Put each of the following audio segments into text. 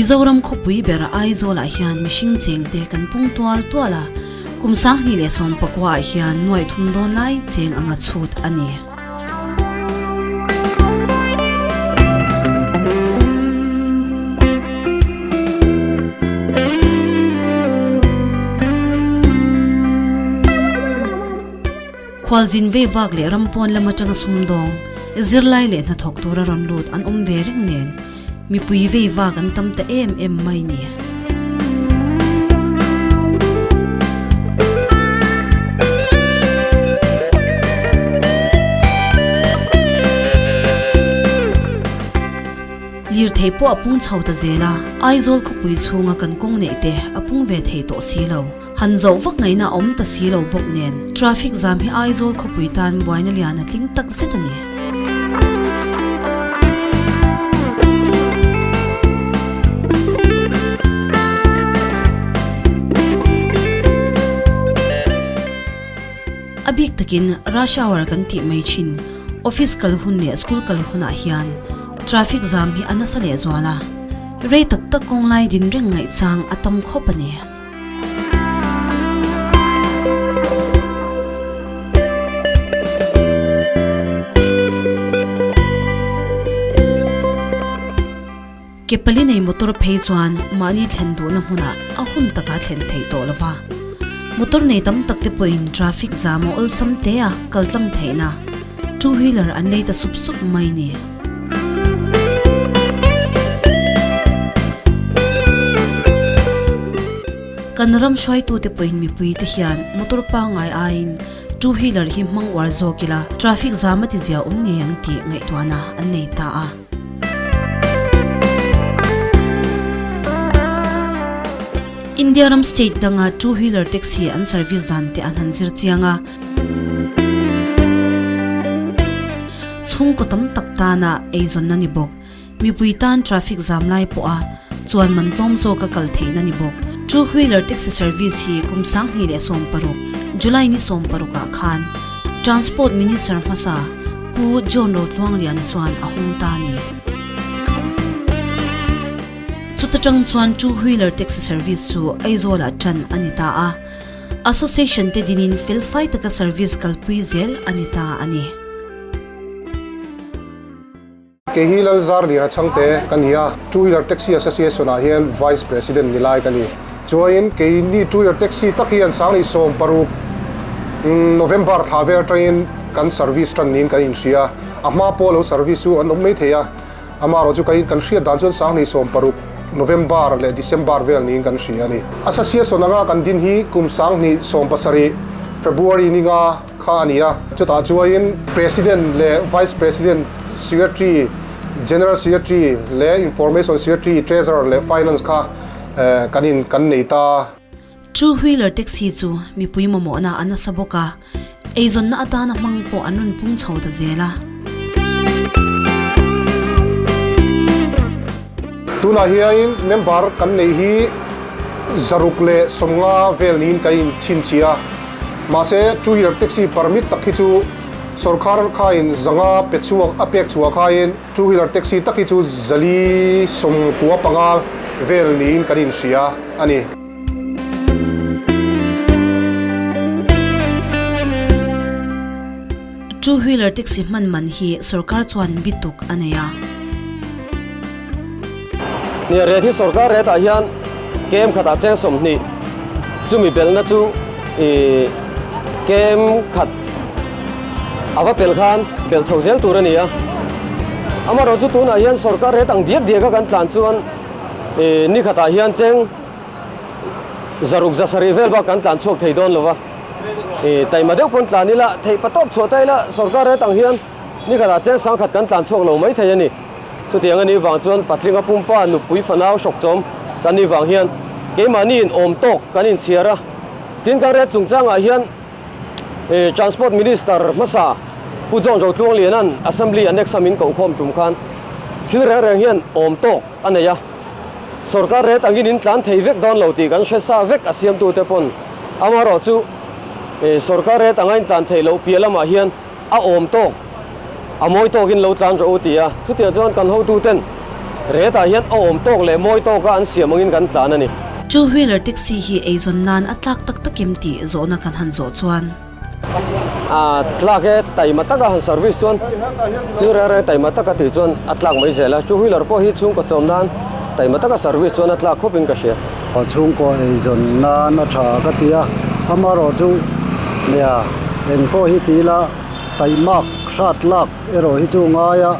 Mizoram khawpui ber Aizawlah hian mihring chengte kan pung tual tual a, kum 2019 ah hian nuaih thum dawn lai cheng anga chhut a ni. Khualzin vei vak leh ram pawn lam atanga sumdawng, zirlai leh hnathawk tura rawn lut an awm ve reng nen, mipui vei vak an tam ta em em mai ni. Lirthei pawh a pung chho ta zel a, Aizawl khawpui chhunga kan kawng neih te a pung ve thei tawh si lo. Han zoh vak ngaihna a awm ta si lo bawk nen, traffic jam hi Aizawl khawpui tan buaina lian a tling tak zet a ni. A bik takin rush hour kan tih mai thin, office kal hun leh school kal hunah hian traffic jam hi a nasa lehzual a, rei tak tak kawng lai din reng ngaihchang a tam khawp a ni. Ke pali nei motor phei chuan mahni thlen duhna hmunah a hun taka thlen theih tawh lo va. Motor nei tam tak te pawhin traffic zam a awlsam te a kal tlang theihna two wheeler an lei ta sup sup mai ni. Kan ram hruaitute pawhin mipuite hian motor pangngai aiin two wheeler hi hmang uar zawk ila traffic zam a ti zia awm ngei ang tih ngaihtuahna an nei ta a. India ram state danga two wheeler taxi an service zan te an han zir chiang a. Chhungkaw tam tak tana eizawnna ni bawk. Mipui tan traffic zam lai pawha chuan man tlawm zawka kal theihna ni bawk. Two wheeler taxi service hi kum 2016, July ni 16 ah khan Transport Minister hmasa Pu John Rotluangliana chuan a hung ta a ni. Chuta tang chuan two wheeler taxi service chu Aizawlah tan a ni ta a. Association te dinin felfai taka service kalpui zel a ni ta a ni. Kei hi Lalzarliana Chhangte ka ni a, Two Wheeler Taxi Association ah hian Vice President ni lai ka ni. Chuain kei ni Two Wheeler Taxi tak hi an 2016 November thla vel atangin kan service tan niin kan inhria. A hma pawh lo service chu an awm mai thei a, Amaherawh chu kan hriat dan chuan 2016 November leh December vel niin kan hria a ni. Association anga kan din hi kum 2017 February ninga kha a ni a, chutah chuain President leh Vice President, Secretary, General Secretary leh Information Secretary, Treasurer leh Finance kha kan in kan nei ta. Two wheeler taxi chu mipui mamawhna a nasa bawk a, eizawnna atana hmang pawh an rawn pung chho ta zel a. Tunah hian member kan neih hi 150 vel niin kan inchhinchhiah a, mahse two wheeler taxi permit tak hi chu sorkar khain 500 pe chhuak a pek chhuah khain two wheeler taxi tak hi chu 495 vel niin kan inhria a ni. Two wheeler taxi hman man hi sorkar chuan bituk a nei a. Nia ret hi sorkar ret ah hian kem khatah cheng 20 chumi belhna chu ih kem khat a va pel khan belh chho zel tur a ni a. Amaherawhchu tunah hian sorkar ret ang diak diak a kan tlan chuan ih ni khatah hian cheng 670 vel bak kan tlan chhuak thei dawn lo va, ih taima deuh pawn tlan ila theih pa tawp chhuah ta ila sorkar ret ang hian ni khatah cheng 1000 kan tlan chhuak lo mai thei a ni. Chutiang a nih vang chuan patlinga pumpa nupui fanau hrawk chawm kan nih vang hian keimahni in awm tawk kan inchhiar a, tin kan ret chungchangah hian ih Transport Minister hmasa Pu John Rotluangliana'n Assembly Annex a min kohkhawm tum khan thil reng reng hian awm tawk a nei a. Sorkar ret angin in tlan thei vek dawn lo tih kan hre sa vek a siamtute pawn amaherawh chu sorkar ret anga in tlan theih loh piah lamah hian a awm tawk, a mawi tawkin lo tlan rawh u ti a. Chutiang chuan kan hotuten Rate ah hian a awm tawk leh mawi tawka an siam angin kan tlan a ni. Two wheeler taxi hi eizawn nan a tlak tak tak em tih zawhna kan han zawh chuan. A tlak e, taima taka han service chuan thil reng reng taima taka tih chuan a tlak mai zel a. Two wheeler pawh hi chhungkaw chawm nan taima taka service chuan a tlak khawp in ka hria. Chhungkaw eizawn nan a tha ka ti a, amaherawh chu nia eng pawh hi ti ila taimak hrat lak erawh hi chu ngai a.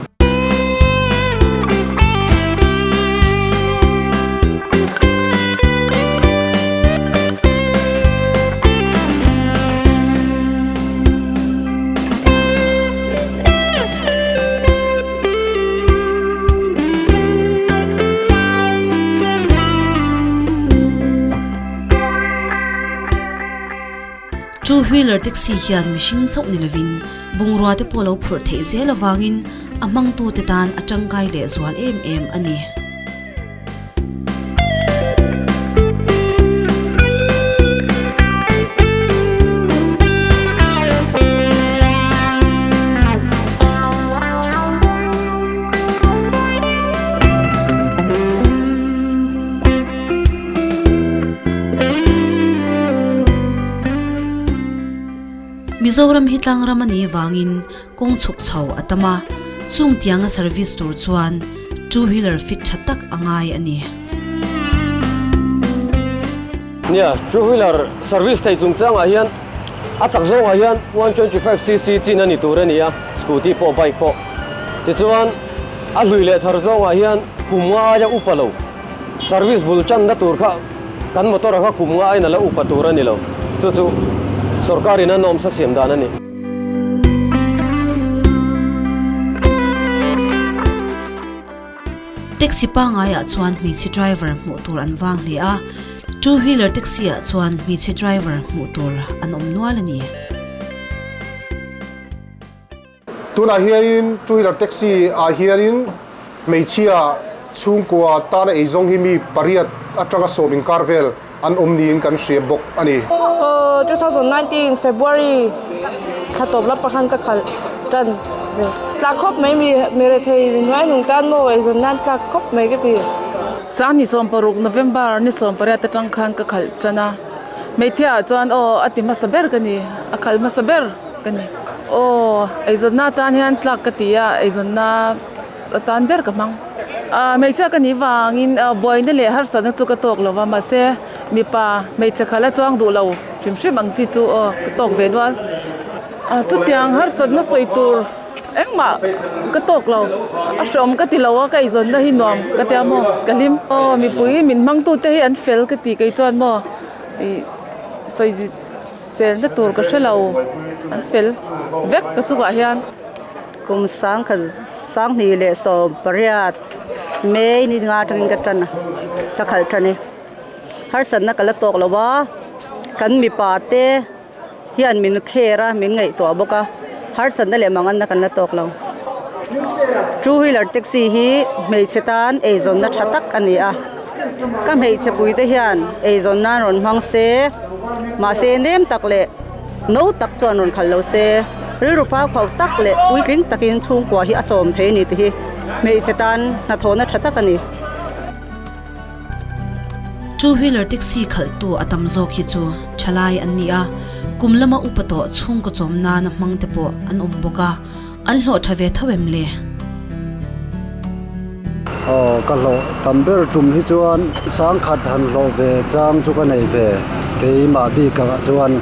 Two wheeler taxi hian mihring chauh ni lovin bungrua te pawh lo phurh theih zel avangin a hmangtute tan a tangkai leh zual em em a ni. Mizoram hi tlangram a nih vangin kawng chhuk chho a tam a, chung tianga service tur chuan two wheeler fit tha tak a ngai a ni. Nia, two wheeler service thei chungchangah hian a chak zawngah hian 125 cc chin a ni tur a ni a, scooty pawh bike pawh. Tichuan a hlui leh thar zawngah hian kum nga aia upa lo service bul tanna tur kha kan motor-a kha kum nga aiin a la upa tur a ni lo. Chu chu sorkarin a nawmsa siam dan a ni. Taxi pangaiah chuan hmeichhe driver hmuh tur an vang hle a, two wheeler taxi ah chuan hmeichhe driver hmuh tur an awm nual a ni. Tunah hianin two wheeler taxi ah hianin hmeichhia chhungkua tana eizawng hi mi pariat atanga sawm inkar vel an awm niin kan hria bawk a ni. 2019 February thla tawp la pakhan ka khalh tan ve. Tlak khawp mai mi mi rethei mi hnuai nung tan maw eizawn nan tlak khawp mai ka ti. Sangni 16 November ni 18 atang khan ka khalh tan a. Hmeichhia ah chuan aw a ti hmasa ber ka ni, a khalh hmasa ber. Ka ni. Aw, eizawnna atan hian tlak ka ti a, eizawnna atan ber ka hmang. Ah, hmeichhia ka nih vangin buaina leh harsatna chu ka tawk lo va, mahse mipa hmeichhe khala chuang duh lo hrim hrim ang chi chu aw ka tawk ve nual. Ah, chutiang harsatna sawi tur engmah ka tawk lo, a hreawm ka ti lo a, ka eizawnna hi nuam ka tia maw, ka hlim. Aw, mipui min hmangtute hi an fel ka ti kei chuan maw, ih sawi. Selna tur ka hre lo, an fel vek ka chungah hian. Kum sangkhat sanghnih leh 18 May ni nga atangin ka tan a, ka khalh tan e. Harsatna ka la tawk lo a, kan mipa te hian min kher a, min ngaihtuah bawk a, harsatna leh manganna kan la tawk lo. Two wheeler taxi hi hmeichhe tan eizawnna tha tak a ni a, ka hmeichhe pui te hian eizawn nan rawn hmang se. Mahse nem tak leh no tak chuan rawn khalh lo se, rilru phau phau tak leh puitling takin chhungkua hi a chawm thei a ni tih hi hmeichhe tan hnathawhna tha tak a ni. Two wheeler taxi khalhtu a tam zawk hi chu thalai an ni a, kum lama upa tawh chhungkaw chawm nana hmang te pawh an awm bawk a. An hlawh tha ve tho em le? Aw, ka hlawh tam ber tum hi chuan sangkhat han hlawh ve chang chu ka nei ve, keimah bikah chuan.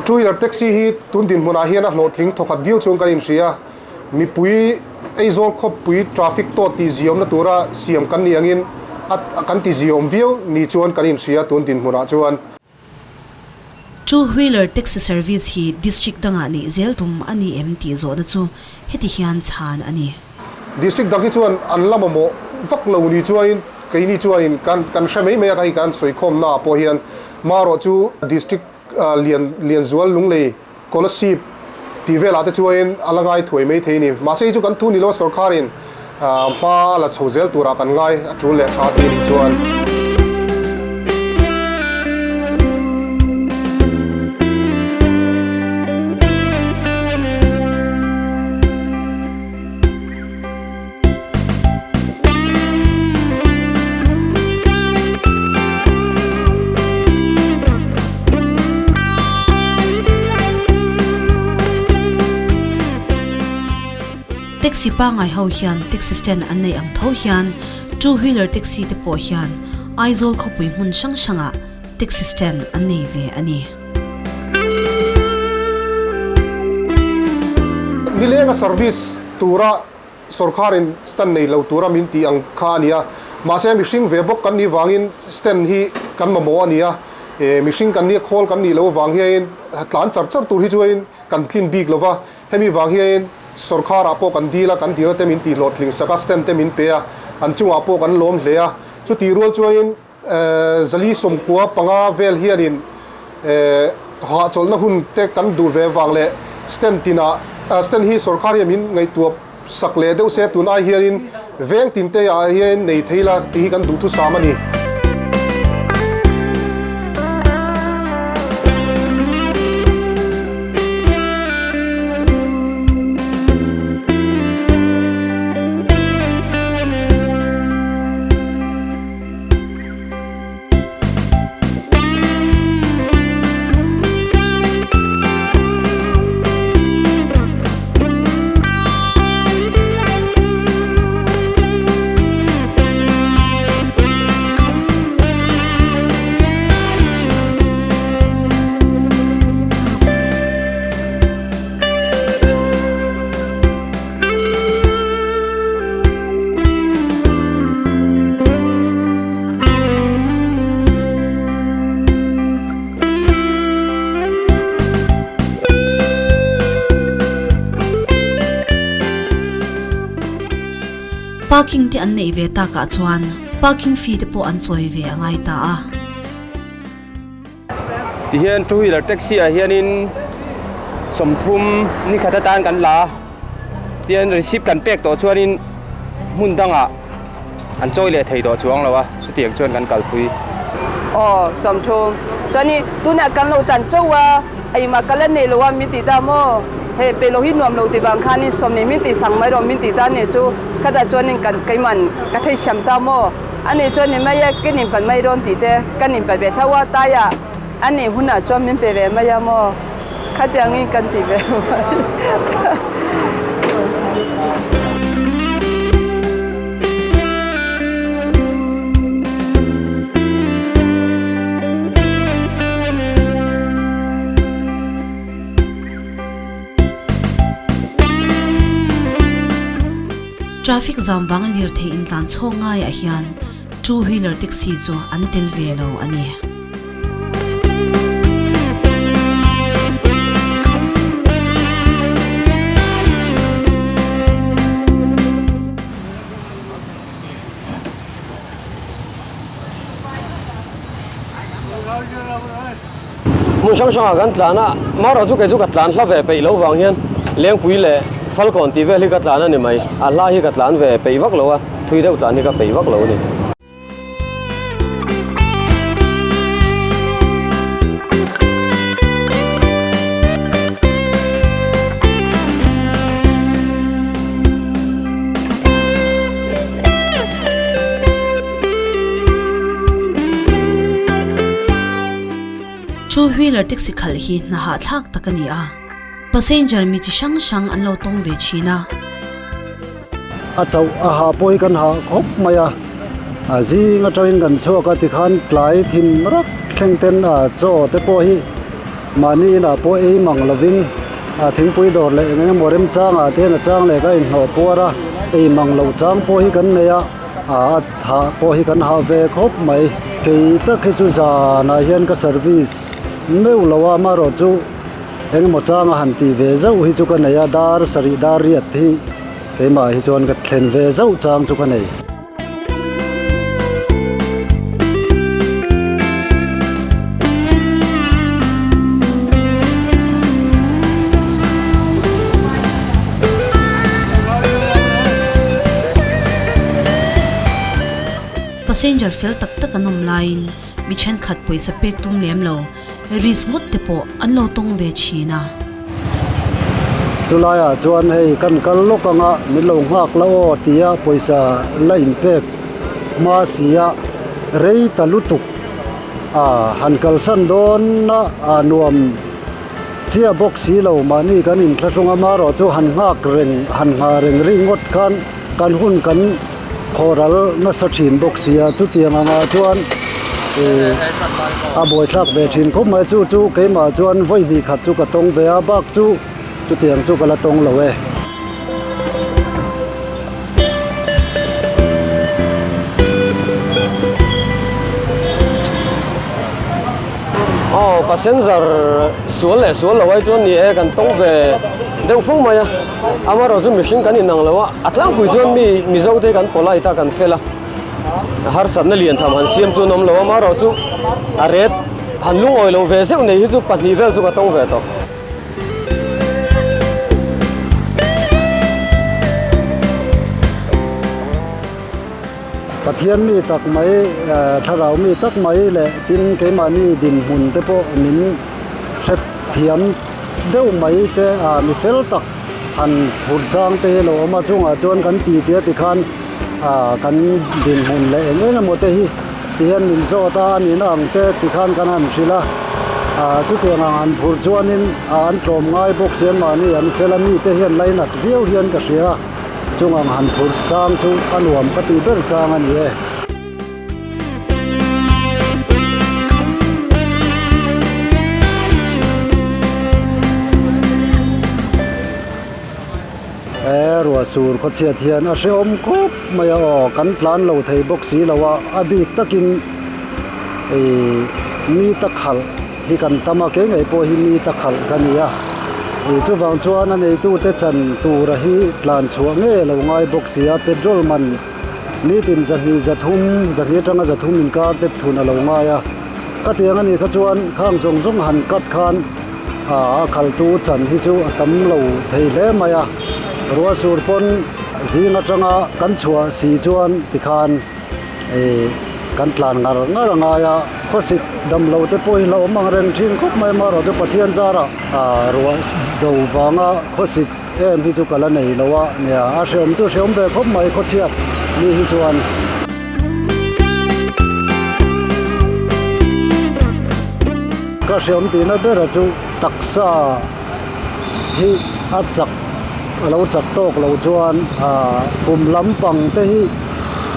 Two wheeler taxi hi tun dinhmunah hian a hlawhtling thawkhat viau chuan kan inhria a, mipui Aizawl khawpui traffic tawt tih ziawmna tura siam kan nih angin a kan ti ziawm viau ni chuan kan inhria tun dinhmunah chuan. Two wheeler taxi service hi district dangah neih zel tum a ni em tih zawhna chu heti hian chhan a ni. District dang hi chuan an la mamawh vak lo ni chuanin keini chuanin kan kan hre mai mai a, hei kan sawikhawmna ah pawh hian marawh chu district lian Lianzual Lunglei Kolasib tih velah te chuanin a la ngai thuai mai thei a ni. Mahse hei chu kan thu ni lo a sorkarin hma a la chho zel turah kan ngai a tul leh tha tih a nih chuan. Taxi pangngai ho hian taxi stand an neih ang tho hian two wheeler taxi te pawh hian Aizawl khawpui hmun hrang hrangah taxi stand an nei ve a ni. Nilenga service tura Sorkarin stand nei lo tura min tih ang kha a ni a, mahse mihring ve bawk kan nih vangin stand hi kan mamawh a ni a, mihring kan nia khawl kan nih loh avang hiain tlan char char tur hi chuain kan tlin bik lo va, hemi vang hiain sorkarah pawh kan dil a, kan dilna te min tih hlawhtling sak a, stand te min pe a, an chungah pawh kan lawm hle a, chutih rual chuain Zali 95 vel hianin hahchawlhna hun te kan duh ve vang leh stand tinah stand hi sorkar hian min ngaihtuah sak leh deuh se tun ai hianin veng tin te ah hian nei thei la tih hi kan duhthusam a ni. Parking te an neih ve takah chuan parking fee te pawh an chawi ve a ngai ta a. Tihian two wheeler taxi ah hianin 30 ni khat atan kan la a, tihian receipt kan pek tawh chuanin hmun dangah an chawi leh thei tawh chuang lo a, chutiang chuan kan kalpui. Aw 30 chuanin tunah kan lo tan chauh a, engmah ka la nei lo a min ti ta maw? Hei pe lo hi nuam lo ti vang khanin 20 min tih sang mai rawh min ti ta nih chu khatah chuanin kan keimah ka theisiam ta maw? A nih chuan ni mai e, kan inpat mai dawn tih te kan inpat ve tho a, taiah a nih hunah chuan min pe ve mai a maw? Khatiangin kan ti ve mai. Traffic jam vanga lirthei intlan chhawk ngaiah hian two wheeler taxi chu an tel ve lo a ni. Hmun hrang hrangah kan tlan a, Mara chu kei chu ka tlan hla ve peih loh vang hian Lengpui leh Falkawn tih vel hi ka tlan a ni mai, a hla hi ka tlan ve peih vak lo a, thui deuh tlan hi ka peih vak lo a ni. Two wheeler taxi khalh hi hna hahthlak tak a ni a, passenger mi chi hrang hrang an lo tawng ve thin a. A chauh a ha pawh hi kan hah khawp mai a, a zing atangin kan chhuak a tikhan tlai thim rak thleng ten a chaw te pawh hi mahni inah pawh ei mang lovin a thingpui dawr leh eng eng emaw remchangah te hian a chang leh ka inhnawh puar a, ei mang loh chang pawh hi kan nei a. A hah pawh hi kan hah ve khawp mai. Kei tak hi chu zanah hian ka service meuh lo a, amaherawhchu engemaw changa han tih ve zauh hi chu ka nei a, dar sarih dar riat hi keimah hi chuan ka thlen ve zauh chang chu ka nei. Passenger fel tak tak an awm laiin mi thenkhat pawisa pek tum lem lo risk ngawt te pawh an lo tawng ve thin a. Chulaiah chuan hei kan kal lawk anga min lo nghak la aw tia pawisa la inpek hma si a rei ta lutuk a han kalsan dawn a a nuam chiah bawk si lo mahni kan inthlahrung a marawh chu han nghak reng han nghah reng ri ngawt khan kan hun kan Khawral nasa thin bawk sia chutiang angah chuan ih a buaithlak ve thin khawp mai chu chu keimah chuan vawi hnih khat chu ka tawng ve a bak chu chutiang chu ka la tawng lo e. Aw passenger sual leh sual lo ai chuan ni e kan tawng ve deuh fo mai a. Amaherawh chu mihring kan inang lo a, a tlangpui chuan mi Mizo te kan polite a kan fel a, harsatna lian tham han siam chu an awm lo a, amaherawh chu a ret han lungawi lo ve zeuh nei hi chu pahnih vel chu ka tawng ve tawh. Pathian mi tak mai, thlarau mi tak mai leh tin keimahni dinhmun te pawh min hrethiam. Deuh mai te ah mi fel tak han phur chang te hi lo awm a chungah chuan kan ti tia tikhan ah kan dinhmun leh eng eng emaw te hi tihian min zawt a a nihna ang te tikhan kan han hrilh a ah chutiang ang han phur chuanin ah an tlawm ngai bawk si an mahni an fel a mite hian lainat viau hian ka hria a chungang han phur chang chu a nuam ka tih ber chang a ni e. He ruah sur khaw chhiat hian a hrehawm khawp mai a aw kan tlan lo thei bawk si lo a a bik takin ih mi ta khalh hi kan tam a kei ngei pawh hi mi ta khalh ka ni a ih chuvang chuan a neitute chan tura hi tlan chhuah ngei a lo ngai bawk si a petrol man. Nitin zahnih zathum, zahnih atanga zathum inkar te thun a lo ngai a. Ka tiang a nih kha chuan khang zawng zawng han cut khan a khaltu chan hi chu a tam lo thei hle mai a. Ruah sur pawn zing atanga kan chhuah si chuan tikhan ih kan tlan ngar ngar a ngai a. Khawsik dam lo te pawh hi hlauhawm ang reng thin khawp mai amaherawh chu Pathian zarah ruah do vanga khawsik Em hi chu ka la nei lo a, nia a hreawm chu hreawm ve khawp mai khawchhiat ni hi chuan. Ka hreawm tihna bera chu taksa hi a chak a lo chak tawk lo chuan ah kum lampang te hi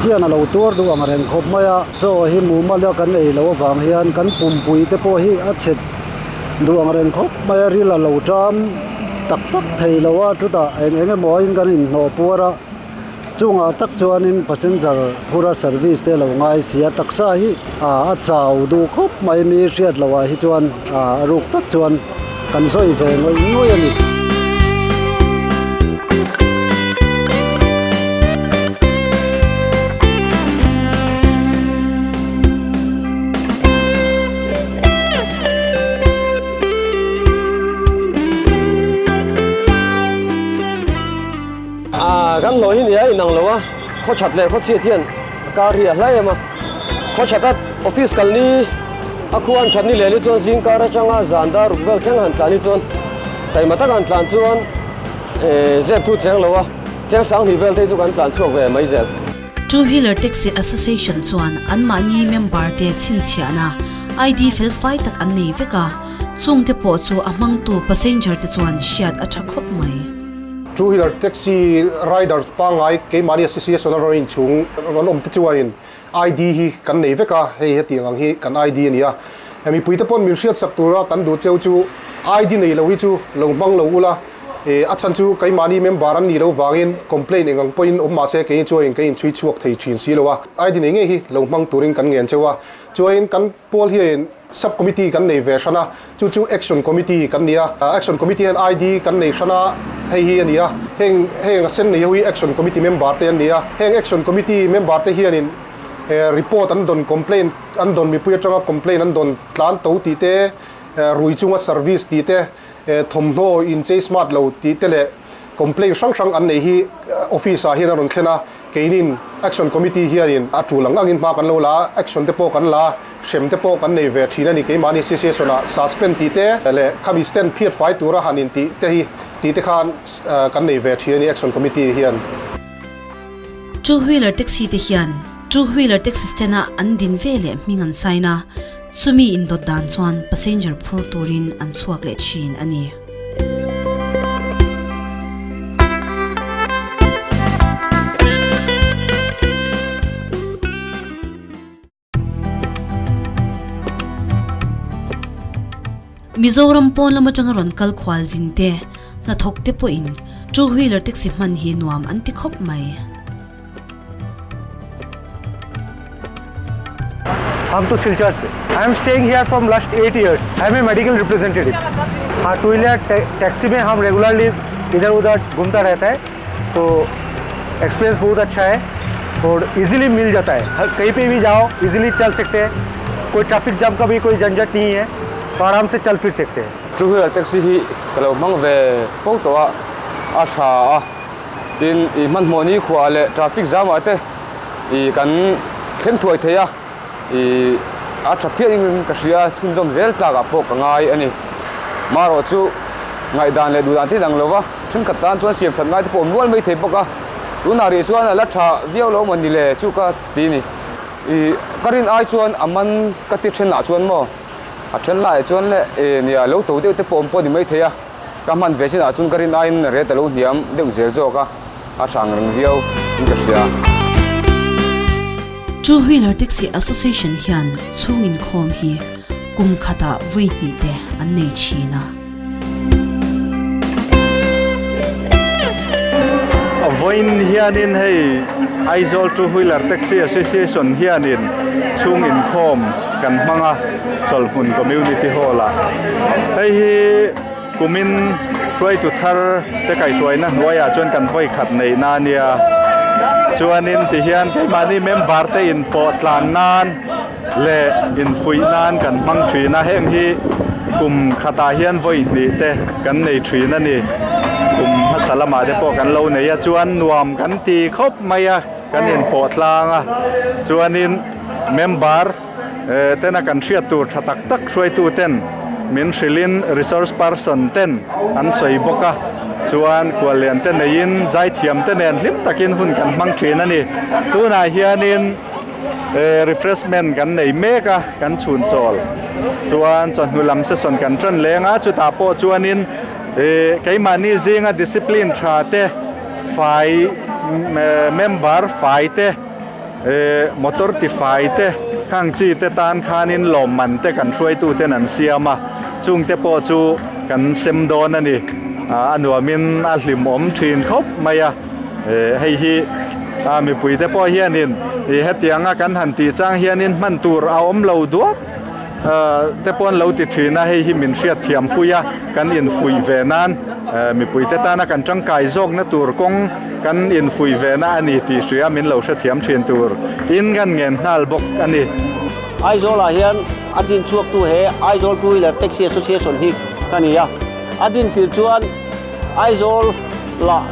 hian a lo tuar duh ang reng khawp mai a, chaw hi mumal a kan ei loh avang hian kan pumpui te pawh hi a chhe duh ang reng khawp mai a, ril a lo ṭam. Tak tak thei lo a, chutah eng eng emaw in kan inhnawh puar a, chungah tak chuanin passenger phura service te lo ngai si a, taksa hi a chau duh khawp mai mi hriat loh ah hi chuan a ruk tak chuan kan sawi ve ngawih ngawih a ni. Ah kan hlawh hi nia inang lo a, khaw that leh khaw chhiat hian kar hi a hlai em a, khaw that a office kal ni a khu an that ni leh ni chuan zing kar atanga zan dar ruk vel thleng han tlan hi chuan taima tak han tlan chuan eh zep thu cheng lo a, cheng sang hnih vel te hi chu kan tlan chhuak ve mai zel. Two Wheeler Taxi Association chuan anmahni member te chhinchhiahna ID fel fai tak an nei vek a, chungte pawh chu a hmangtu passenger te chuan hriat a tha khawp mai. Two Wheeler Taxi Riders pangngai keimahni Association a rawn inchhung rawn awm te chuanin ID hi kan nei vek a, hei hetiang ang hi kan ID a ni a. Mipui te pawn min hriatsak tura kan duh cheu chu ID nei lo hi chu lo hmang lo ula, A chhan chu keimahni member an nih loh vangin complaint eng ang pawhin awm mahse kei chuanin ka inchhui chhuak thei thin si lo a, ID nei ngei hi lo hmang turin kan ngen cheu a, chuanin kan pawl hian Sub Committee kan nei ve hran a, chu chu Action Committee kan ni a. Action Committee hian ID kan nei hran a, hei hi a ni a. Heng heng a sen nei ho hi Action Committee member te an ni a. Heng Action Committee member te hianin report an dawn, complaint an dawn, mipui atanga complaint an dawn tlan to tih te, rui chunga service tih te, thawmhnaw inchei smart lo tih te leh complaint hrang hrang an nei hi office ah hian a rawn thlen a. Keinin Action Committee hianin a tul ang angin hma kan lo la a, action te pawh kan la a, hrem te pawh kan nei ve thin a ni. Keimahni association ah suspend tih te leh khami stand phiat fai tura han intih te hi tih te khan kan nei ve thin a ni Action Committee hian. Two wheeler taxi te hian two wheeler taxi stand a an din ve leh hming an sign a, chumi indawt dan chuan passenger phur turin an chhuak leh thin a ni. Mizoram pawn lam atanga rawn kal khual zin te, hnathawk te pawhin two wheeler taxi hman hi nuam an ti khawp mai. हम तो सिलचर से I am staying here from last eight years I am a medical representative हाँ two wheeler taxi में हम regularly इधर उधर घूमता रहता है तो एक्सपीरियंस बहुत अच्छा है और इजीली मिल जाता है कहीं पे भी जाओ इजीली चल सकते हैं कोई ट्रैफिक जाम का भी कोई झंझट नहीं है तो आराम से चल फिर सकते हैं two wheeler taxi hi ka lo hmang ve fo tawh a a tha a Tin, i hmanhmawh ni khuah leh traffic jam ah te i kan thleng thuai thei a, i a tha phian in ka hria a, chhunzawm zel tlak ah pawh ka ngai a ni. Marawh chu ngaihdan leh duhdan te dang lo va, thenkhat tan chuan siam that ngai te pawh awm nual mai thei bawk a, tunah rih chuan a la tha viau lo maw ni le chu ka ti ni. I ka rin ai chuan a man ka ti then ah chuan maw a then laiah chuan le e nia lo to deuh te pawh awm pawh ni mai thei a. Ka hman ve chinah chuan ka rin aiin rate a lo hniam deuh zel zawk a, a hrang reng viau in ka hria. Two Wheeler Taxi Association hian chhung inkhawm hi kum khatah vawi hnih te an nei thin a. Vawiin hianin hei Aizawl Two Wheeler Taxi Association hianin chhung inkhawm kan hmang a, Chawlhhmun Community Hall-ah. Hei hi kumin hruaitu thar te kaihhruaina hnuaiah chuan kan vawi khat neihna a nia. Chuanin tihian keimahni member te inpawh tlan nan leh infuih nan kan hmang thin a, heng hi kum khatah hian vawi hnih te kan nei thin a ni. Kum hmasa lamah te pawh kan lo nei a, chuan nuam kan ti khawp mai a, kan inpawh tlang a. Chuanin member. Tena kan hriat tur tha tak tak hruaitu ten min hrilhin resource person ten an sawi bawk a, chuan khuallian te neiin zaithiam te nen hlim takin hun kan hmang thin a ni. Tunah hianin refreshment kan nei mek a, kan chhun chawl chuan chawhnu lam session kan tan leng a, chutah pawh chuanin keimahni zinga discipline tha te fai member fai te, Motor tifai te, khang chi te tan khanin lawmman te kan hruaitu ten an siam a, chung te pawh chu kan sem dawn a ni. A nuamin a hlimawm thin khawp mai a, hei hi mipui te pawh hianin hetianga kan han tih chang hianin hman tur a awm lo duak te pawh an lo ti thin a, hei hi min hriatthiam pui a, kan infuih ve nan mipui te tana kan tangkai zawkna tur kawng kan infuih ve na a ni tih hria min lo hrethiam thin tur in kan ngen nghal bawk a ni. Aizawl ah hian a din chhuak tu he Aizawl Two Wheeler Taxi Association hi ka ni a, a din tir chuan Aizawl lah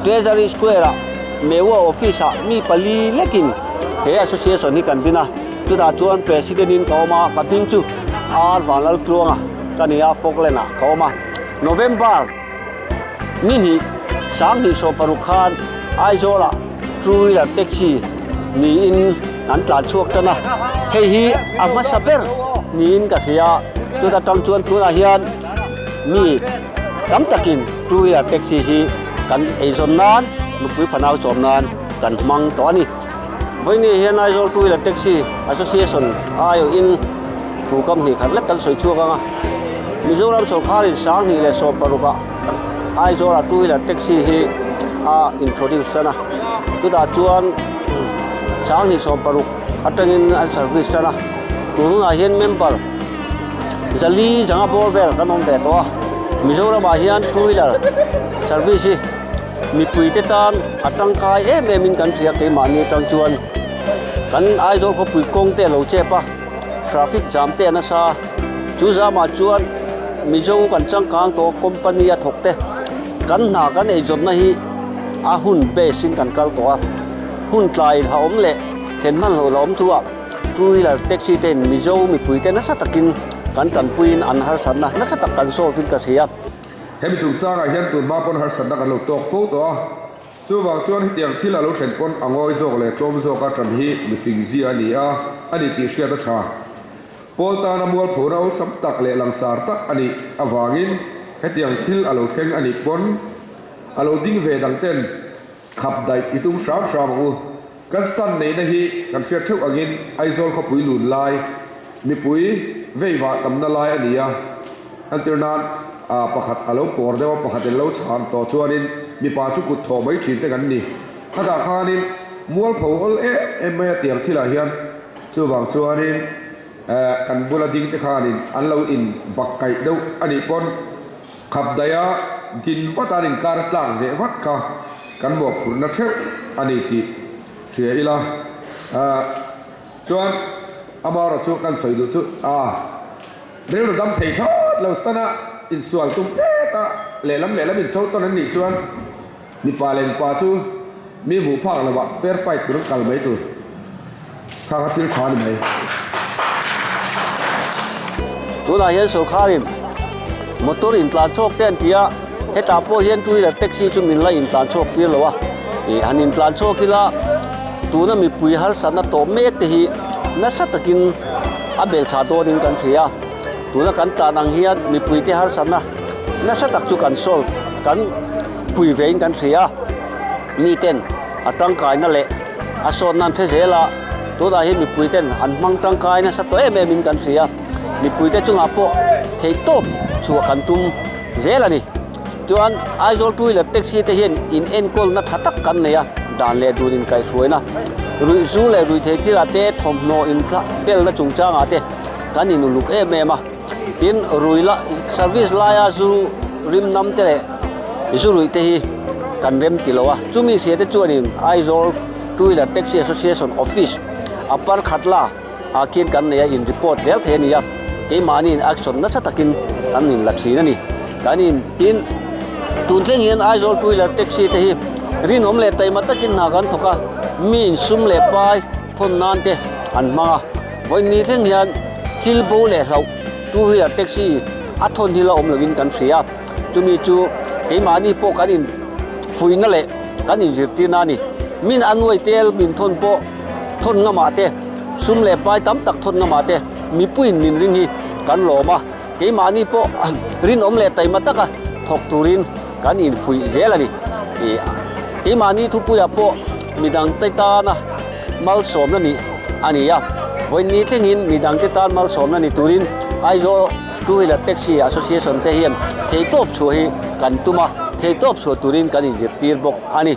Treasury Square ah Mewa Office ah mi pali lekin he association hi kan din a, chutah chuan President in ka awm a, ka hming chu R Vanlaltluanga ka ni a, Falkland ah ka awm a, November. Ni hnih 2016 khan Aizawlah two wheeler taxi niin an tlan chhuak tan a, hei hi a hmasa ber niin ka hria. Chuta tang chuan tunah hian mi tam takin two wheeler taxi hi kan eizawn nan, nupui fanau chawm nan kan hmang tawh a ni. Vawiini hian Aizawl two wheeler taxi association aiawhin thu kam hnih khat lek kan sawi chhuak ang a. Mizoram sawrkharin 2016 ah Aizawlah two wheeler taxi hi a introduce tan a, chutah chuan 2016 atangin an service tan a. Tunah hian member 400 bawr vel kan awm ve tawh a. Mizoramah hian two wheeler service hi mipuite tan a tangkai em em in kan hria keimahni atang chuan kan Aizawl khawpui kawng te a lo chep a, traffic jam te a nasa. Chu zamah chuan Mizo kan changkang tawh company a thawk te kan hna kan eizawnna hi a hun base in kan kal tawh a, hun tlai a awm leh thlen hman loh la awm thu ah two wheeler taxi te in Mizo mipui te nasa takin kan tanpuiin an harsatna nasa tak kan solve in ka hria. Hemi chungchangah hian tun hma pawn harsatna kan lo tawk fo tawh a, chuvang chuan hetiang thil a lo thlen pawn a ngawi zawk leh tlawm zawka tan hi mifing zia a ni a, a ni tih hriat a tha. Pawl tana mualphona awlsam tak leh langsar tak a nih avangin hetiang thil a lo thleng a nih pawn a lo ding ve dang ten khap daih i tum hram hram ang u. Kan stand neihna hi kan hriat theuh angin Aizawl khawpui lun lai, mipui veivah tamna lai a ni a, entir nan pakhat a lo pawr deuh a, pakhat in lo chhan tawh chuanin mipa chu kut thawh mai thin te kan ni. Khatah khanin mualpho awl em em mai a tiang thilah hian Chuvang chuanin kan bula ding te khanin an lo in bak kaih deuh a nih pawn khap daia din vat an inkar tlak zeh vat kha kan mawhphurhna theuh a ni tih hria ila. Chuan amaherawh chu kan sawi duh chu a rilru dam thei thlawt lo stana insual tum pet a lehlam lehlam incho tawn an nih chuan Mipa leh mipa chu mi hmuh phak lo ah fair fight tur an kal mai tur kha kha thil tha a ni mai. Tunah hian sorkharin motor intlan chhuak te an ti a, hetah pawh hian two wheeler taxi chu min la intlan chhuak tir lo a, ih han intlan chhuak ila tuna mipui harsatna tawh mek te hi nasa takin a belchhah dawnin kan hria. Tuna kan tlan ang hian mipui te harsatna nasa tak chu kan solve kan. Pui vein kan hria a, miten a tangkaina leh a sawnna an hre zel a, tunah hian mipuiten an hmang tangkai nasa tawh em em in kan hria. Mipuite chungah pawh theihtawp chhuah kan tum zel a ni. Chuan Aizawl two wheeler taxi te hian in enkawlna tha tak kan nei a, dan leh dun inkaihhruaina, ruihzu leh ruihtheih thilah te thawmhnaw inbelna chungchangah te kan inuluk em em a. Tin, rui la service laia zu rim nam te leh zu ruih te hi kan rem ti lo a. Chumi hria te chuanin Aizawl Two Wheeler Taxi Association Office a par khat la ah khian kan nei a, in report zel thei a ni a. Keimahniin action nasa takin kan in la thin a ni. Kan in tin, tun thleng hian Aizawl Two Wheeler Taxi te hi rinawm leh taima takin hna kan thawk a, mi insum leh pai thawn nan te an hmang a. Vawiin thleng hian thil bo leh hlauh two wheeler taxi a thawn hi la awm lovin kan hria. Chumi chu keimahni pawh kan in fuihna leh kan inzirtirna a ni. Min a nuai tel min thawn pawh thawn ngamah te, sum leh pai tam tak thawn ngamah te mipuiin min ring hi kan lawm a. Keimahni pawh rinawm leh taima taka thawk turin kan infuih zel a ni. Keimahni thupuiah pawh midangte tana malsawmna nih a ni a, vawiin thlengin midangte tan malsawmna ni turin Aizawl Two Wheeler Taxi Association te hian theihtawp chhuah hi kan tum a, theihtawp chhuah turin kan inzirtir bawk a ni.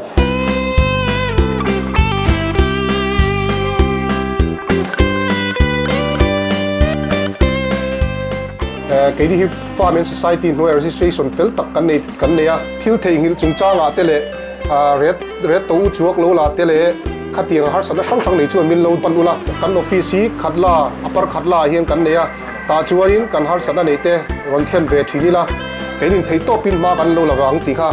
Keini hi Farm and Society hnuaia registration fel tak kan nei kan nei a, thil theihnghilh chungchangah te leh ret ret to u chuak lo la te leh khatiang harsatna hrang hrang nei chuan min lo pan ula, kan office hi Khatla Upper Khatla ah hian kan nei a, tah chuanin kan harsatna nei te rawn thlen ve thin ila, keinin theih tawpin hma kan lo la vang tih kha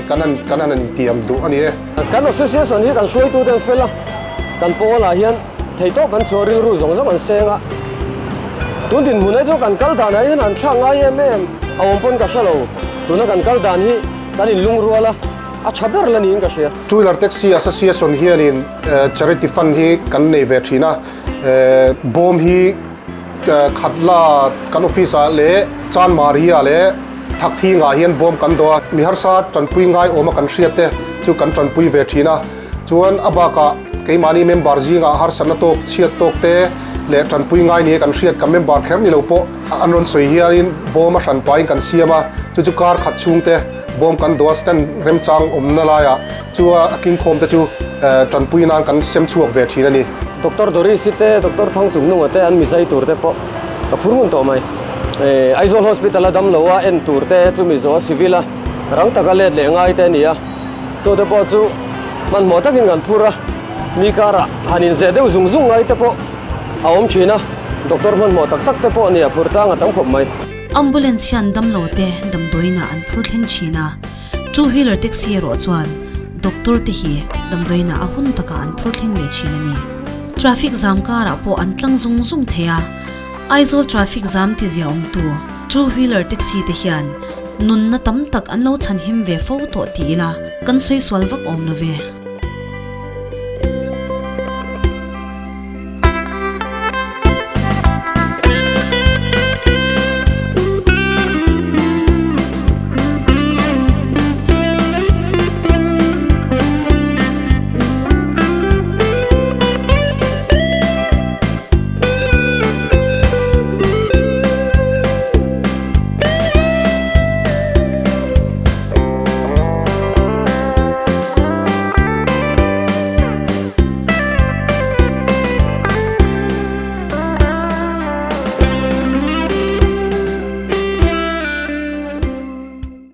kan han kan han intiam duh a ni e. Kan association hi kan hruaitute an fel a, kan pawlah hian Theihtawp an chhuah rilru zawng zawng an seng a, tun dinhmun hi chu kan kal danah hian an thlak ngai em em a awm pawn ka hre lo, tuna kan kal dan hi kan inlungrual a, a tha ber la niin ka hria. Two Wheeler Taxi Association hianin Charity Fund hi kan nei ve thin a, bawm hi Khatla kan office ah leh Chanmari ah leh Thakthing ah hian bawm kan dawh a, mi harsa tanpui ngai awma kan hriat te chu kan tanpui ve thin a. Chuan a bakah keimahni member zingah harsatna tawk, chhiat tawk te leh tanpui ngai nia kan hriat kan member kher ni lo pawh an rawn sawi hianin bawm a hran pahin kan siam a, chu chu kar khat chhung te bawm kan dawh a stand remchang awmna laiah chua a tlingkhawm te chu tanpui nan kan sem chhuak ve thin a ni. Doctor Doris-i te, Doctor Thangchungnunga te an mizai tur te pawh ka phur ngun tawh mai. Aizawl Hospital a damlo a en tur te chu mizo a civil a rang taka let leh ngai te a ni a, chu te pawh chu hmanhmawh takin kan phur a, mi karah han inzeh deuh zung zung ngai te pawh a awm thin a, doctor hmanhmawh tak tak te pawh nia phur chang a tam khawp mai. Ambulance hian damlo te damdawiinah an phur thleng thin a, two wheeler taxi erawh chuan doctor te hi damdawiinah a hun takah an phur thleng ve thin a ni. Traffic zam karah pawh an tlang zung zung thei a, Aizawl traffic zam ti zia awmtu two wheeler taxi te hian nunna tam tak an lo chhanhim ve fo tawh ti ila kan sawi sual vak awm lo ve.